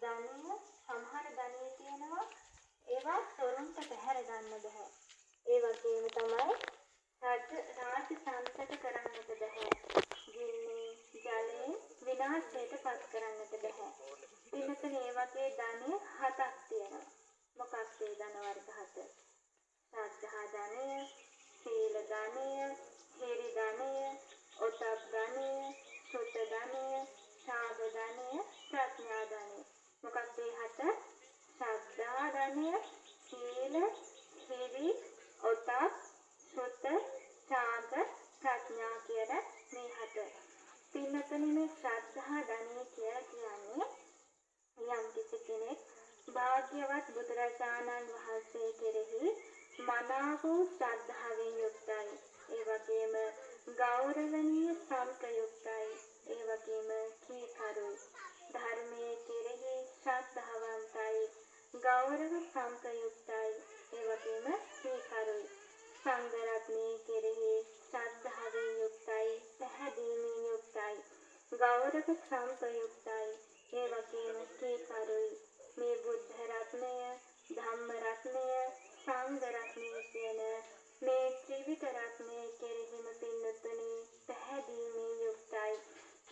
ධනය, සමහර ධනය තියෙනවා ඒවා සොරුන්ට පැහැර ගන්න බැහැ. ඒ වගේම තමයි රජ රාජ සංසක කරන්නට බැහැ. ගින්නේ ජලයෙන් විනාශයට පත් කරන්නට බැහැ. පින්නතුනේ ඒ වගේ ධනය හතක් තියෙනවා. මොකක්ද ඒ ධන වර්ග හත? ශ්‍රද්ධා ධනය, සීල ධනය, හිරි ධනය, ඔතප් ධනය, සුත ධනය, ඡාග ධනය, ප්‍රඥා ධනය. මොකක්ද ඒ හත? ශ්‍රද්ධා ධනය, සීල, හිරි, ඔතප්, සුත, ඡාග, ප්‍රඥා කියන මේ හත. පින්නතුනි මේ ශ්‍රද්ධා ධනය කියලා කියන්නේ යම් කිසි කෙනෙක් භාග්‍යවත් බුදුරජාණන් වහන්සේ කෙරෙහි මනා වූ ශ්‍රද්ධාවෙන් යුක්තයි. ඒ වගේම ගෞරවනීය සම්ප්‍රයුක්තයි. ඒ වගේම කීකරුයි. ධර්මයේ කෙරෙහි ශ්‍රද්ධාවන්තයි. ගෞරව සම්ප්‍රයුක්තයි. ඒ වගේම කීකරුයි. සංඝ රත්නයේ කෙරෙහි ශ්‍රද්ධාවෙන් යුක්තයි, පැහැදීමෙන් යුක්තයි, ගෞරව සම්ප්‍රයුක්තයි, ඒ වගේම කීකරුයි. මේ බුද්ධ රත්නය, ධම්ම රත්නය, සංඝ රත්නය කියන මේ ත්‍රිවිධ රත්නය කෙරෙහිම පින්නතුනි පැහැදීමෙන් යුක්තයි,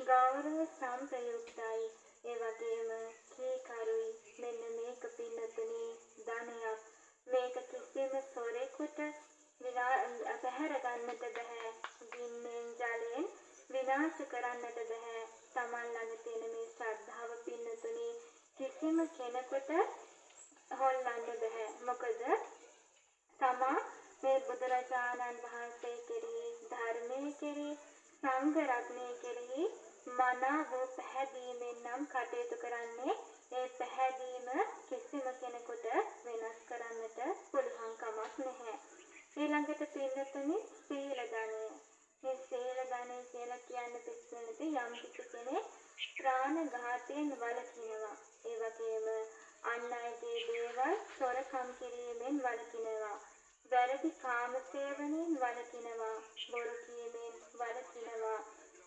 ගෞරව සම්ප්‍රයුක්තයි, ඒ වගේම කීකරුයි. මෙන්න මේක පින්නතුනි ධනයක්. මේක කිසිම සොරෙකුට පැහැර ගන්නට බැහැ. ගින්නෙන් ජලයෙන් විනාශ කරන්නට බැහැ. තමන් ළඟ තියෙන මේ ශ්‍රද්ධාව පින්නතුනි කිසිම කෙනෙකුට හොල්ලන්න බැහැ. මොකද තමා මේ බුදුරජාණන් වහන්සේ කෙරෙහි, ධර්මයේ කෙරෙහි, සංඝ රත්නයේ කෙරෙහි මනා වූ පැහැදීමෙන් නම් කටයුතු කරන්නේ, ඒ පැහැදීම කිසිම කෙනෙකුට වෙනස් කරන්නට පුළුවන් කමක් නැහැ. ඊළඟට පින්නතුනි සීල ධනය. මේ සීල ධනය කියලා කියන්නේ පින්නතුනි යම් කිසි කෙනෙක් ප්‍රාණඝාතයෙන් වළකිනවා. ඒ වගේම අන් අයගේ දේවල් සොරකම් කිරීමෙන් වළකිනවා. වැරදි කාම සේවනයෙන් වළකිනවා. බොරු කීමෙන් වළකිනවා.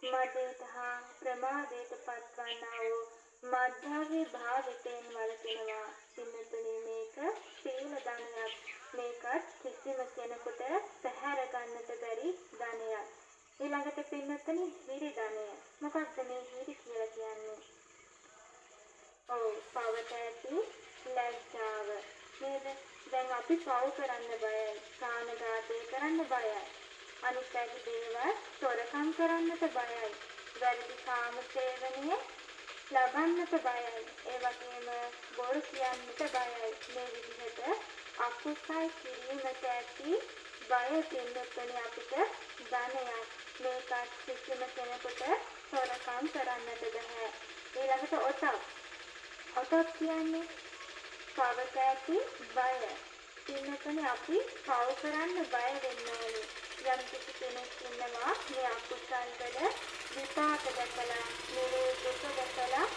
මදයට හා ප්‍රමාදයට පත්වන්නා වූ මත්ද්‍රව්‍ය භාවිතයෙන් වළකිනවා. පින්නතුනි මේක සීල ධනයක්. මේකත් කිසිම කෙනෙකුට පැහැර ගන්නට බැරි ධනයක්. ඊළඟට පින්නතුනි හිරි ධනය. මොකක්ද මේ හිරි කියලා කියන්නේ? ඔව්, පවට ඇති ලැජ්ජාව. නේද? දැන් අපි පව් කරන්න බයයි. ප්‍රාණඝාතය කරන්න බයයි. අනිත් අයගේ දේවල් සොරකම් කරන්නට බයයි. වැරදි කාම සේවනය ලබන්නට බයයි. ඒ වගේම බොරු කියන්නට බයයි. මේ විදිහට අකුසල් කිරීමට ඇති බය පින්නතුනි අපිට ධනයක්. මේකත් කිසිම කෙනෙකුට සොරකම් කරන්නට බැහැ. ඊළඟට ඔතප්. ඔතප් කියන්නේ පවට ඇති බය. පින්නතුනි අපි පව් කරන්න බය වෙන්න ඕනේ. යම් කිසි කෙනෙක් ඉන්නවා මේ අකුසල් වල විපාක දැකලා, නිරේ දුක දැකලා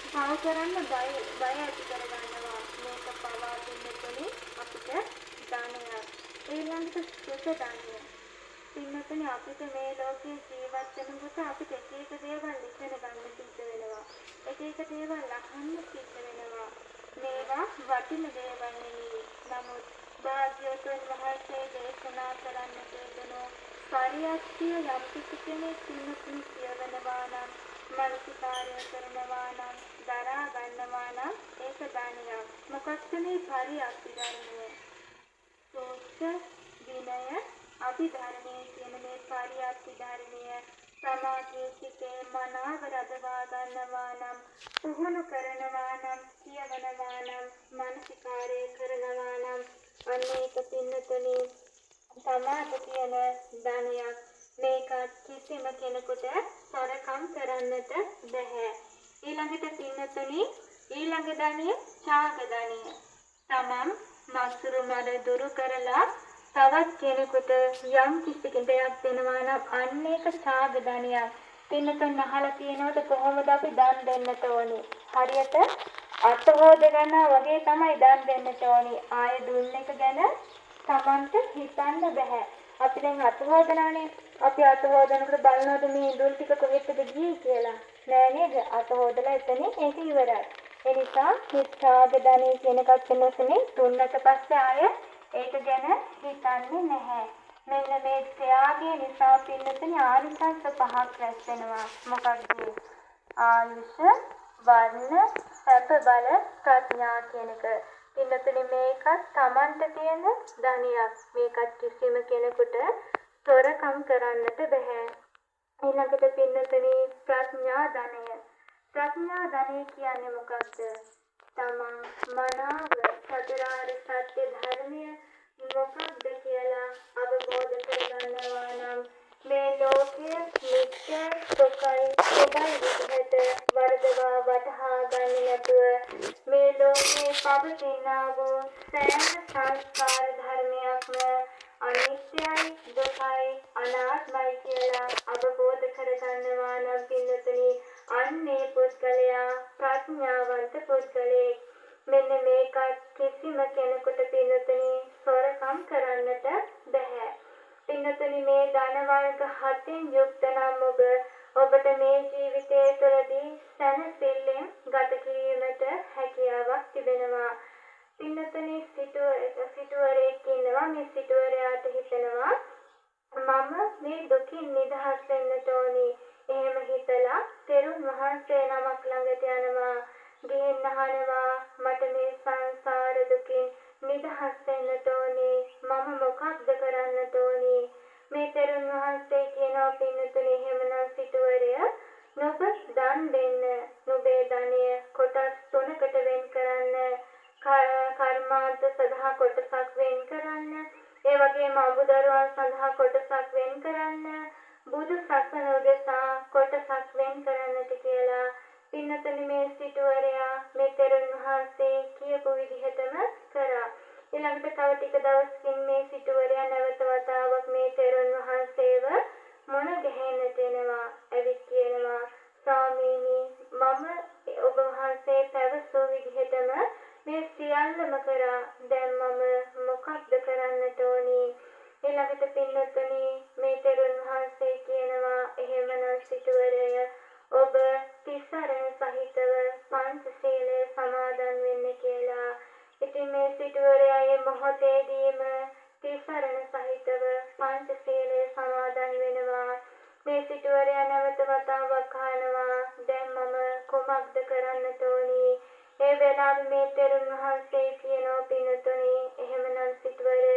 පව් කරන්න බය බය ඇති කරගන්නවා. මේක පවා පින්නතුනි අපිට ධනයක්. ඊළඟට සුත ධනය. පින්නතුනි අපිට මේ ලෝකේ ජීවත් වෙනකොට අපිට එක එක දේවල් ඉගෙන ගන්න සිද්ධ වෙනවා. එක එක දේවල් අහන්න සිද්ධ වෙනවා. මේවා වටින දේවල් නෙවෙයි. නමුත් භාග්‍යවතුන් වහන්සේ දේශනා කරන්නට යෙදුණු පරියත්තිය යම් කිසි කෙනෙක් පින්නතුනි කියවනවා නම්, මනසිකාරය කරනවා නම්, දරා ගන්නවා නම් ඒක ධනයක්. මොකක්ද මේ පරියත්ති ධර්මය? සූත්‍ර, විනය, අභිධර්මය කියන මේ පරියත්ති ධර්මය සමාධියේ සිතේ මනාව රඳවා ගන්නවා නම්, පුහුණු කරනවා නම්, කියවනවා නම්, මනසිකාරය කරනවා නම්, අන්න ඒක පින්නතුනි තමාට තියෙන ධනයක්. මේකත් කිසිම කෙනෙකුට සොරකම් කරන්නට බැහැ. ඊළඟට පින්නතුනි ඊළඟ ධනය ඡාග ධනය. තමන් මසුරු මර දුරු කරලා තවත් කෙනෙකුට යම් කිසි දෙයක් දෙනවා නම් අන්න ඒක ඡාග ධනයක්. පින්නතුන් අහලා තියෙනවද කොහොමද අපි දන් දෙන්නට ඕනි? හරියට අත හොද ගන්නවා වගේ තමයි දන් දෙන්නට ඕනි. ආය දුන්න එක ගැන තමන්ට හිතන්න බැහැ. අපි දැන් අත හොදනවනේ. අපි අත හොදනකොට බලනවද මේ ඉඳුල් ටික කොහෙටද ගියේ කියලා? නෑ නේද? අත හොදලා එතනින් ඒක ඉවරයි. ඒ නිසා මේ ත්‍යාග ධනය කියන එකත් පින්නතුනේ දුන්නට පස්සේ ආය ඒක ගැන හිතන්නේ නැහැ. මෙන්න මේ ත්‍යාගය නිසා පින්නතුනේ ආනිසංස පහක් රැස් වෙනවා. මොකක්ද? ආයුෂ, වර්ණ, සැප, බල, ප්‍රඥා කියන එක. පින්නතුනේ මේකත් Tamanට තියෙන ධනයක්. මේකත් කිසිම කෙනෙකුට තොරකම් කරන්නට බැහැ. ඊළඟට පින්නතුනේ ප්‍රඥා ධනය. ප්‍රඥා ධනය කියන්නේ මොකක්ද? තමන් මනාව චතුරාර්ය සත්‍ය ධර්මය මොකක්ද කියලා අවබෝධ කරගන්නවා නම් මේ ලෝකය නිත්‍යයි, සුඛයි, සුභයි විදිහට වරදවා වටහා ගන්නේ නැතුව මේ ලෝකේ පවතිනා වූ සෑම සංස්කාර ධර්මයක්ම අනිත්‍යයි, දුකයි, අනාත්මයි කියලා අවබෝධ කරගන්නවා නම් පින්නතුනි අන්නේ පුද්ගලයා ප්‍රඥාවන්ත පුද්ගලයෙක්. මෙන්න මේකත් කිසිම කෙනෙකුට පින්නතුනි සොරකම් කරන්නට බැහැ. පින්නතුනි මේ ධන වර්ග හතෙන් යුක්ත නම් ඔබට මේ ජීවිතය තුළදී සැනසෙල්ලෙන් ගත කිරීමට හැකියාවක් තිබෙනවා. පින්නතුනි සිටුවරයෙක් ඉන්නවා. මේ සිටුවරයාට හිතෙනවා මම මේ දුකින් නිදහස් වෙන්නට ඕනි. එහෙම හිතලා තෙරුන් වහන්සේ නමක් ළඟට යනවා. ගිහින් අහනවා මට මේ සංසාර දුකින් නිදහස් වෙන්නට ඕනි. මම මොකක්ද කරන්නට ඕනි? මේ තෙරුන් වහන්සේ කියනවා පින්නතුනි එහෙමනම් සිටුවරය නුඹ දන් දෙන්න. නුඹේ ධනය කොටස් තුනකට වෙන් කරන්න. කර්මාන්ත සඳහා කොටසක් වෙන් කරන්න. ඒ වගේම අමුදරුවන් සඳහා කොටසක් වෙන් කරන්න. බුදු සසුන උදෙසා කොටසක් වෙන් කරන්නට කියලා. පින්නතුනි මේ සිටුවරයා මේ තෙරුන් වහන්සේ කියපු විදිහටම කරා. ඊළඟට තව ටික දවසකින් මේ සිටුවරයා නැවත වතාවක් මේ තෙරුන් වහන්සේව මුණ ගැහෙන්නට එනවා. ඇවිත් කියනවා ස්වාමීනි මම ඔබ වහන්සේ පැවසූ විදිහටම මේ සියල්ලම කරා. දැන් මම මොකක්ද කරන්නට ඕනි? ඊළඟට පින්නතුනි මේ තෙරුන් වහන්සේ කියනවා එහෙමනම් සිටුවරය ඔබ තිසරණ සහිතව පංචශීලය සමාදන් වෙන්න කියලා. ඉතින් මේ සිටුවරයා මේ මොහොතේදීම තිසරණ සහිතව පංචශීලය සමාදන් වෙනවා. මේ සිටුවරයා නැවත වතාවක් අහනවා දැන් මම කුමක්ද කරන්නට ඕනි? ඒ වෙලාවේ මේ තෙරුන් වහන්සේ කියනවා පින්නතුනි එහෙමනම් සිටුවරය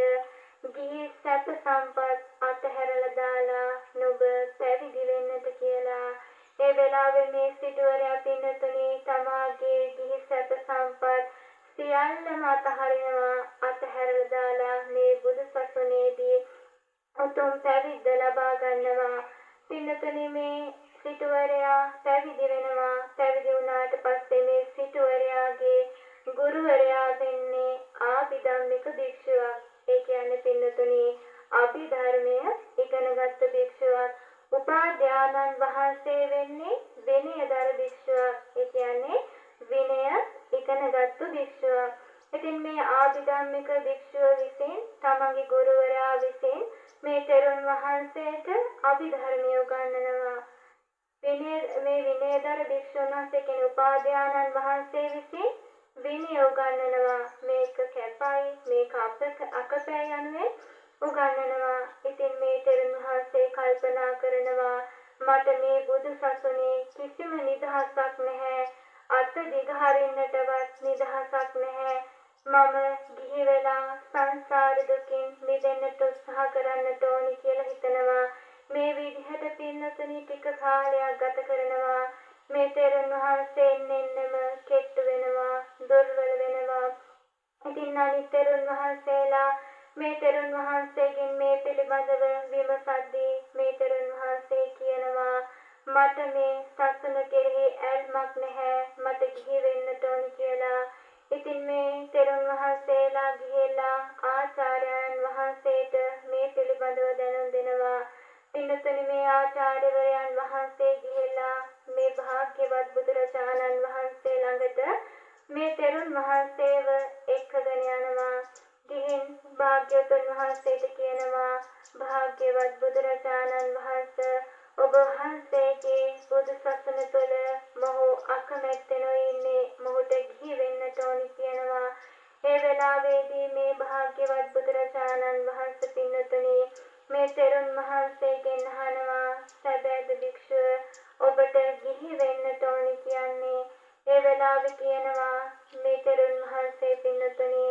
ගිහි සැප සම්පත් අතහැරලා දාලා නුඹ පැවිදි වෙන්නට කියලා. ඒ වෙලාවේ මේ සිටුවරයා පින්නතුනි තමාගේ ගිහි සැප සම්පත් සියල්ලම අතහරිනවා. අතහැරලා දාලා මේ බුදු සසුනේදී උතුම් පැවිද්ද ලබා ගන්නවා. පින්නතුනි මේ සිටුවරයා පැවිදි වෙනවා. පැවිදි වුණාට පස්සේ මේ සිටුවරයාගේ ගුරුවරයා වෙන්නේ ආභිධම්මික භික්ෂුවක්. ඒ කියන්නේ පින්නතුනි අභිධර්මය ඉගෙනගත්ත භික්ෂුවක්. උපාධ්‍යානන් වහන්සේ වෙන්නේ විනයදර භික්ෂුවක්. ඒ කියන්නේ විනය ඉගෙනගත්තු භික්ෂුවක්. ඉතින් මේ ආභිධම්මික භික්ෂුව විසින් තමන්ගේ ගුරුවරයා විසින් මේ තෙරුන් වහන්සේට අභිධර්මය උගන්වනවා. මේ විනයදර භික්ෂුන් වහන්සේ කියන්නේ උපාධ්‍යානන් වහන්සේ විසින් විනය උගන්වනවා. මේක කැපයි, මේක අකපැයි යනුවෙන් උගන්වනවා. ඉතින් මේ තෙරුන් වහන්සේ කල්පනා කරනවා මට මේ බුදු සසුනේ කිසිම නිදහසක් නැහැ. අත දිග හරින්නටවත් නිදහසක් නැහැ. මම ගිහි වෙලා සංසාර දුකින් මිදෙන්නට උත්සාහ කරන්නට ඕනි කියලා හිතනවා. මේ විදිහට පින්නතුනි ටික කාලයක් ගත කරනවා. මේ තෙරුන් වහන්සේ එන්නෙන්නම කෙට්ටු වෙනවා, දුර්වල වෙනවා. ඉතින් අනිත් තෙරුන් වහන්සේලා මේ තෙරුන් වහන්සේගෙන් මේ පිළිබඳව විමසද්දී මේ තෙරුන් වහන්සේ කියනවා මට මේ සසුන කෙරෙහි ඇල්මක් නැහැ, මට ගිහි වෙන්නට ඕනි කියලා. ඉතින් මේ තෙරුන් වහන්සේලා ගිහිල්ලා ආචාර්යයන් වහන්සේට මේ පිළිබඳව දැනුම් දෙනවා. පින්නතුනි මේ ආචාර්යවරයන් වහන්සේ ගිහිල්ලා මේ භාග්‍යවත් බුදුරජාණන් වහන්සේ ළඟට මේ තෙරුන් වහන්සේව එක්කගෙන යනවා. ගිහින් භාග්‍යවතුන් වහන්සේට කියනවා භාග්‍යවත් බුදුරජාණන් වහන්සේ ඔබ වහන්සේගේ බුදු සසුන තුළ මොහු අකමැත්තෙනුයි ඉන්නේ. මොහුට තෙරුන් වහන්සේගෙන් අහනවා, සැබෑද භික්ෂුව ඔබට ගිහි වෙන්නට ඕනි කියන්නේ? ඒ වෙලාවේ කියනවා මේ තෙරුන් වහන්සේ, පින්නතුනි,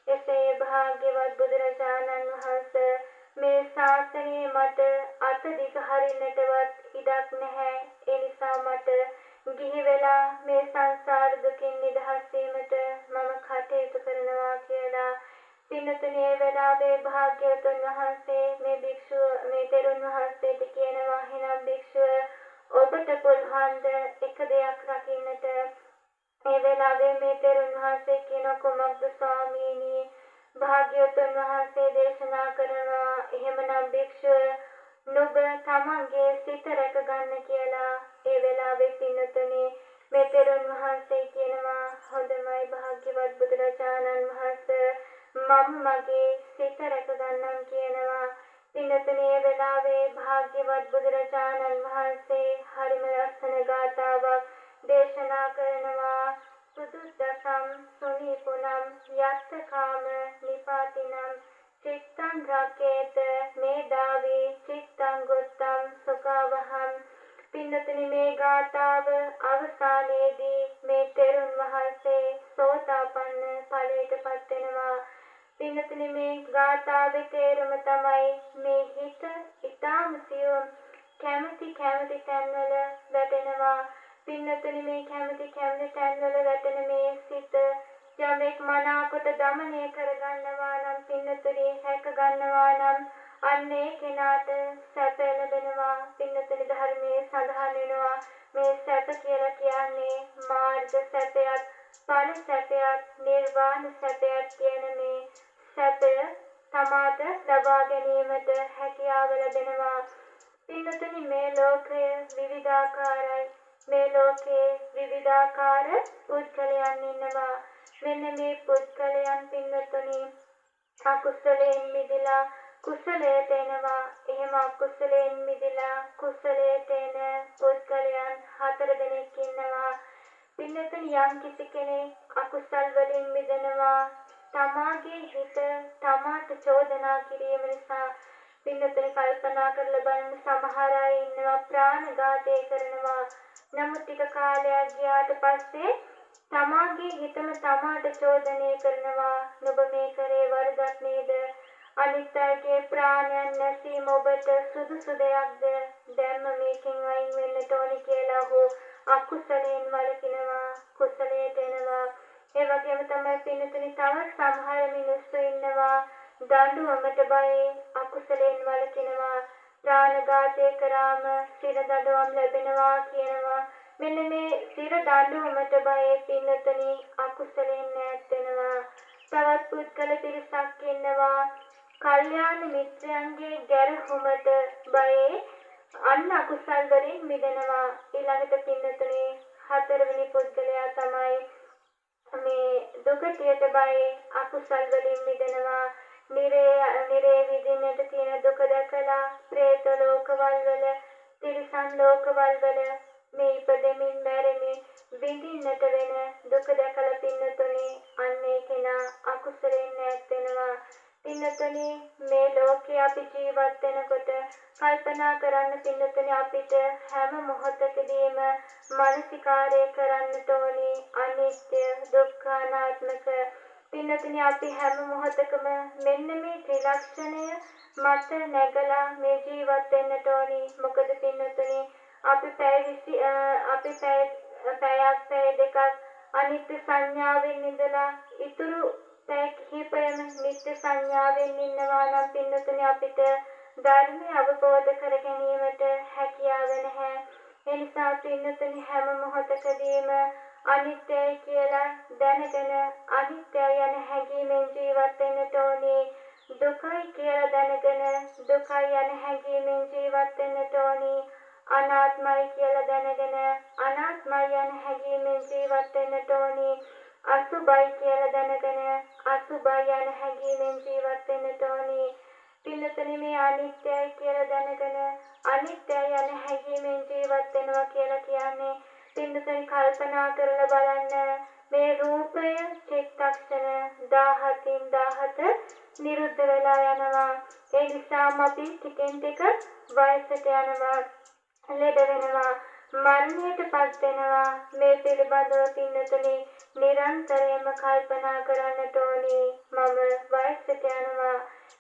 එසේ භාග්‍යවත් බුදුරජාණන් වහන්සේ, මේ ශාසනයේ මට අත දිග හරින්නටවත් ඉඩක් නැහැ. ඒ නිසා මට ගිහි වෙලා මේ සංසාර දුකින් නිදහස් වීමට මම කටයුතු කරනවා කියලා. පින්නතුනි, ඒ වෙලාවේ භාග්‍යවතුන් වහන්සේ මේ භික්ෂුව, මේ තෙරුන් වහන්සේට කියනවා, එහෙනම් භික්ෂුව ඔබට පුළුවන්ද එක දෙයක් රකින්නට? ඒ වෙලාවේ මේ තෙරුන් වහන්සේ කියන, කුමක්ද ස්වාමීනි? භාග්‍යවතුන් වහන්සේ දේශනා කරනවා, එහෙමනම් භික්ෂුව නුඹ තමන්ගේ සිත රැක ගන්න කියලා. ඒ වෙලාවේ පින්නතුනි මේ තෙරුන් වහන්සේ කියනවා, හොඳමයි භාග්‍යවත් බුදුරජාණන් වහන්සේ, මම මගේ සිත රැක ගන්නම් කියනවා. පින්නතුනි, ඒ වෙලාවේ භාග්‍යවත් බුදුරජාණන් වහන්සේ හරිම ලස්සන ගාථාවක් දේශනා කරනවා. සුදුද්දසම් සුනීපුනම් යත්තකාම නිපාතිනම් චිත්තං රකේත මේධාවී චිත්තං ගොත්තං සුඛවහං. පින්නතුනි, මේ ගාථාව අවසානයේදී මේ තෙරුන් වහන්සේ සෝතාපන්න ඵලයට පත් වෙනවා. පින්නතුනි, මේ ගාථාවේ තේරුම තමයි මේ හිත ඊටාම සියුම්, කැමති කැමති තැන්වල වැටෙනවා. පින්නතුනි, මේ කැමති කැමති තැන්වල වැටෙන මේ සිත යමෙක් මනාකොට දමනය කරගන්නවා නම්, පින්නතුනි, රැක ගන්නවා නම්, අන්න ඒ කෙනාට සැප ලැබෙනවා. පින්නතුනි, ධර්මයේ සඳහන් වෙනවා මේ සැප කියලා කියන්නේ මාර්ග සැපයත්, ඵල සැපයත්, නිර්වාණ සැපයත් කියන මේ සැපය තමාට ලබා ගැනීමට හැකියාව ලැබෙනවා. පින්නතුනි, මේ ලෝකය විවිධාකාරයි. මේ ලෝකයේ විවිධාකාර පුද්ගලයන් ඉන්නවා. මෙන්න මේ පුද්ගලයන් පින්වතුනි අකුසලයෙන් මිදලා කුසලයට එනවා. එහෙම අකුසලයෙන් මිදලා කුසලයට එන පුද්ගලයන් හතර දෙනෙක් ඉන්නවා. පින්වතුනි, යම් කිසි කෙනෙක් අකුසල් වලින් මිදෙනවා තමාගේ හිත තමාට චෝදනා කිරීම නිසා. පින්වතුනි, කල්පනා කරලා බලන්න, සමහර අය ඉන්නවා ප්‍රාණඝාතය කරනවා. නමුත් ටික කාලයක් ගියාට පස්සේ තමාගේ හිතම තමාට චෝදනය කරනවා, නුඹ මේ කරේ වරදක් නේද? අනිත් අයගේ ප්‍රාණයන් නැසීම ඔබට සුදුසු දෙයක්ද? දැන්ම මේකෙන් අයින් වෙන්නට ඕනි කියලා ඔහු අකුසලයෙන් වළකිනවා, කුසලයට එනවා. ඒ වගේම තමයි පින්නතුනි, තවත් සමහර මිනිස්සු ඉන්නවා දඬුවමට බයෙන් අකුසලයෙන් වළකිනවා. ප්‍රාණඝාතය කරාම සිර දඬුවම් ලැබෙනවා කියනවා. මෙන්න මේ සිර දඬුවමට බයේ පින්නතුනි අකුසලයෙන් ඈත් වෙනවා. තවත් පුද්ගල පිරිසක් ඉන්නවා කල්යාණ මිත්‍රයන්ගේ ගැරහුමට බයේ අන්න අකුසල් වලින් මිදෙනවා. ඊළඟට පින්නතුනි හතරවෙනි පුද්ගලයා තමයි මේ දුගතියට බයේ අකුසල් වලින් මිදෙනවා. නිරේ විඳින්නට තියෙන දුක දැකලා ප්‍රේත ලෝකවල් වල, තිරිසන් ලෝකවල් වල මේ ඉපදෙමින් මැරෙමින් විඳින්නට වෙන දුක දැකලා පින්නතුනි අන්න ඒ කෙනා අකුසලෙන් ඈත් වෙනවා. පින්නතුනි, මේ ලෝකේ අපි ජීවත් වෙනකොට කල්පනා කරන්න පින්නතුනි, අපිට හැම මොහොතකදීම මානසිකාරය කරන්නට ඕනි අනිත්‍ය, දුක්ඛ, අනාත්මක. පින්නතුනි, අපි හැම මොහොතකම මෙන්න මේ ත්‍රිලක්ෂණය මත නැගලා මේ ජීවත් වෙන්නට ඕනි. මොකද පින්නතුනි, අපි අපි පැයක් පැය දෙකක් අනිත්‍ය සංඥාවෙන් ඉඳලා ඉතුරු පැය කිහිපයම නිත්‍ය සංඥාවෙන් ඉන්නවා නම් පින්නතුනි අපිට ධර්මය අවබෝධ කර ගැනීමට හැකියාව නැහැ. ඒ නිසා පින්නතුනි හැම මොහොතකදීම අනිත්‍යයි කියලා දැනගෙන අනිත්‍යයි යන හැඟීමෙන් ජීවත් වෙන්නට ඕනේ. දුකයි කියලා දැනගෙන දුකයි යන හැඟීමෙන් ජීවත් වෙන්නට ඕනේ. අනාත්මයි කියලා දැනගෙන අනාත්මයි යන හැඟීමෙන් ජීවත් වෙන්නට ඕනේ. අසුභයි කියලා දැනගෙන අසුභයි යන හැඟීමෙන් ජීවත් වෙන්නට ඕනේ. පින්නතුනි, මේ අනිත්‍යයි කියලා දැනගෙන අනිත්‍යයි යන හැඟීමෙන් ජීවත් වෙනවා කියලා කියන්නේ පින්නතුනි කල්පනා කරලා බලන්න, මේ රූපය චිත්තක්ෂණ 17න් 17 නිරුද්ධ වෙලා යනවා. ඒ නිසාම අපි ටිකෙන් ටික වයසට යනවා, ලෙඩ වෙනවා, මරණයට පත් වෙනවා. මේ පිළිබඳව පින්නතුනි නිරන්තරයෙන්ම කල්පනා කරන්නට ඕනි. මම වයසට යනවා,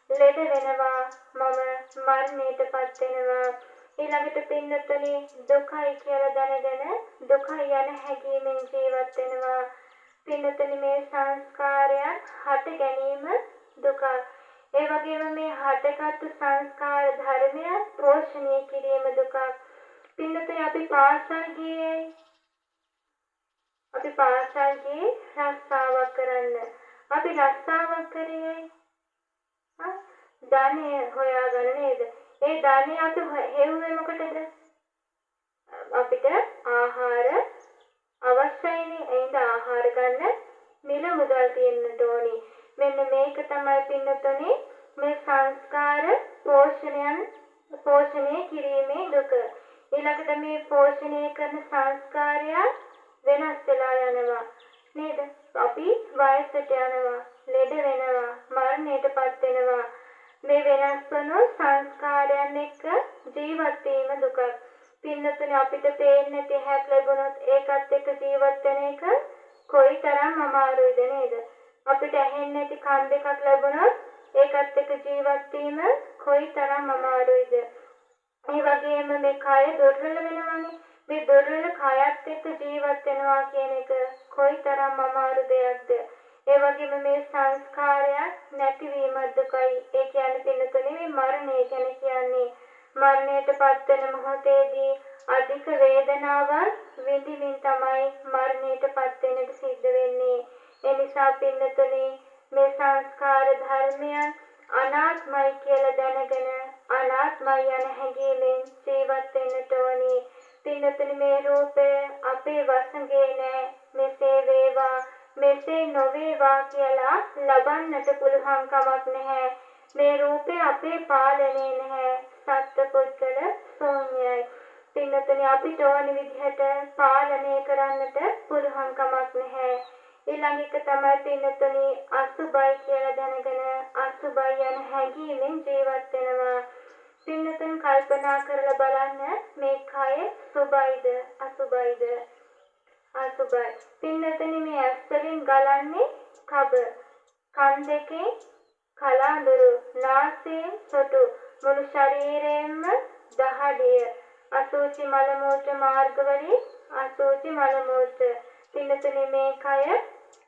ලෙඩ වෙනවා, මම මරණයට පත් වෙනවා. ඊළඟට පින්නතුනි දුකයි කියලා දැනගෙන දුකයි යන හැඟීමෙන් ජීවත් වෙනවා. පින්නතුනි මේ සංස්කාරයන් හට ගැනීම දුක. ඒ වගේම මේ හටගත්තු සංස්කාර ධර්මයන් පෝෂණය කිරීම දුකක්. පින්නතුනි අපි පාසල් ගියේ අපි පාසල් ගියේ රස්සාවක් කරන්න. අපි රස්සාවක් කරේ ධනය හොයාගන්න නේද? ඒ ධනය අපි හෙව්වේ මොකටද? අපිට ආහාර අවශ්‍යයිනේ. ඒ හින්දා ආහාර ගන්න මිල මුදල් තියෙන්නට ඕනි. මෙන්න මේක තමයි පින්නතුනි මේ සංස්කාර පෝෂණය කිරීමේ දුක. ඊළඟට මේ පෝෂණය කරන සංස්කාරයන් වෙනස් වෙලා යනවා නේද? අපි වයසට යනවා, ලෙඩ වෙනවා, මරණයට පත් වෙනවා. මේ වෙනස් වන සංස්කාරයන් එක්ක ජීවත් වීම දුකක්. පින්නතුනි අපිට පේන්නේ නැති ඇහැක් ලැබුණොත් ඒකත් එක්ක ජීවත් වෙන එක කොයිතරම් අමාරුයිද නේද? අපිට ඇහෙන්නේ නැති කන් දෙකක් ලැබුණොත් ඒකත් එක්ක ජීවත් වීම කොයිතරම් අමාරුයිද? ඒ වගේම මේ කය දුර්වල වෙනවනේ. මේ දුර්වල කයත් එක්ක ජීවත් වෙනවා කියන එක කොයිතරම් අමාරු දෙයක්ද? ඒ වගේම මේ සංස්කාරයක් නැතිවීම දුකයි. ඒ කියන්නේ පින්නතුනේ මේ මරණය ගැන කියන්නේ. මරණයට පත්වන මොහොතේදී අධික වේදනාවක් විඳින්මින් තමයි මරණයට පත් වෙන්නට සිද්ධ වෙන්නේ. ඒ නිසා පින්නතුනේ මේ සංස්කාර ධර්මයන් අනාත්මයි කියලා දැනගෙන අනාත්මයි යන හැඟීමෙන් ජීවත් වෙන්නට ඕනි. පින්නතුනේ මේ රූපය අපේ වසඟේ නෑ, මෙසේ වේවා මෙසේ නොවේවා කියලා ලබන්නට පුළුවන් කමක් නැහැ. මේ රූපය අපේ පාලනේ නැහැ. සත්පුද්ගල ශූන්‍යයි. පින්නතුනේ අපිට ඕන විදිහට පාලනය කරන්නට පුළුවන් කමක් නැහැ. ඊළඟ එක තමයි පින්නතුනේ අසුබයි කියලා දැනගෙන අසුබයි යන හැඟීමෙන් ජීවත් වෙනවා. පින්නතුන් කල්පනා කරලා බලන්න මේ කය සුබයිද අසුබයිද? අසුබයි. පින්නතුනේ මේ ඇස් වලින් ගලන්නේ කබ, කන් දෙකෙන් කලාඳුරු, නාසයෙන් සොටු, මුළු ශරීරයෙන්ම දහඩිය, අසුචි මල මූත්‍ර මාර්ග වලින් අසුචි මල මූත්‍ර. පින්නතුනේ මේ කය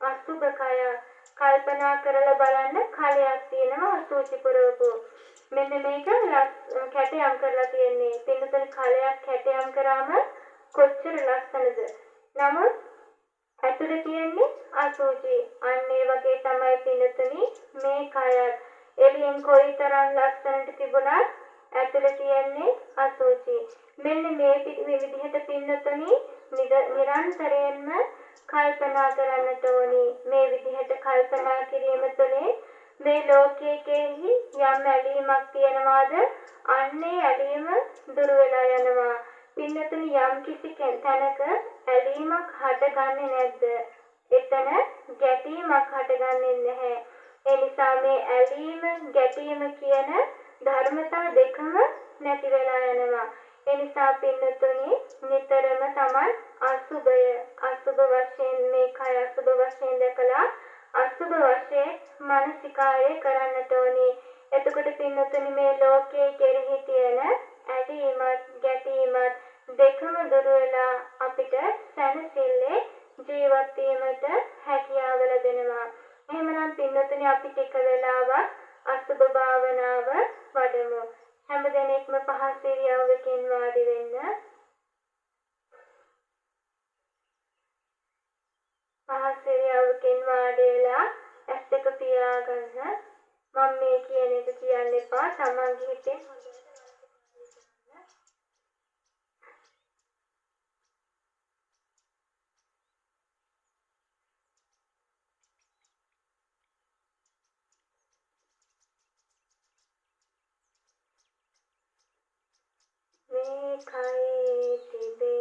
අසුබ කය. කල්පනා කරලා බලන්න කලයක් තියෙනවා අසුචි පුරවපු. මෙන්න මේක කැටයම් කරලා තියෙන්නේ. පින්නතුනේ කලයක් කැටයම් කරාම කොච්චර ලස්සනද? නමුත් ඇතුලේ තියෙන්නේ අසුචි. අන්න ඒ වගේ තමයි පින්නතුනේ මේ කයත්. එළියෙන් කොයිතරම් ලස්සනට තිබුණත් ඇතුලේ තියෙන්නේ අසුචි. මෙන්න මේ විදිහට පින්නතුනේ නිරන්තරයෙන්ම කල්පනා කරන්නට ඕනි. මේ විදිහට කල්පනා කිරීම තුළින් මේ ලෝකයේ කෙරෙහි යම් ඇලීමක් තියෙනවාද අන්නේ ඇලීම දුර වෙලා යනවා. පින්නතුනි යම් කිසි තැනක ඇලීමක් හටගන්නේ නැද්ද? එතන ගැටීමක් හටගන්නේ නැහැ. ඒ නිසා මේ ඇලීම ගැටීම කියන ධර්මතා දෙකම නැති වෙලා යනවා. ඒ නිසා පින්නතුනි නිතරම තමන් අසුබය අසුබ වශයෙන් මේ කය අසුබ වශයෙන් දැකලා අසුබ වශයෙන් මනසිකාරය කරන්නට ඕනි. එතකොට පින්නතුනි මේ ලෝකයේ කෙරෙහි තියෙන ඇලීමත් ගැටීමත් දෙකම දුර වෙලා අපිට සැනසෙල්ලේ ජීවත් වීමට හැකියාව ලැබෙනවා. එහෙමනම් පින්නතුනි අපි ටික වෙලාවක් අසුබ භාවනාව වඩමු. හැම දෙනෙක්ම පහසු ඉරියව්වකින් වාඩි වෙන්න. පහසු ඉරියව්වකින් වාඩි වෙලා ඇස් දෙක පියාගන්න. මම මේ කියන එක කියන්න එපා. තමන්ගේ හිතෙන් හොඳට මනසිකාරය කරන්න. මේ කයේ තිබෙන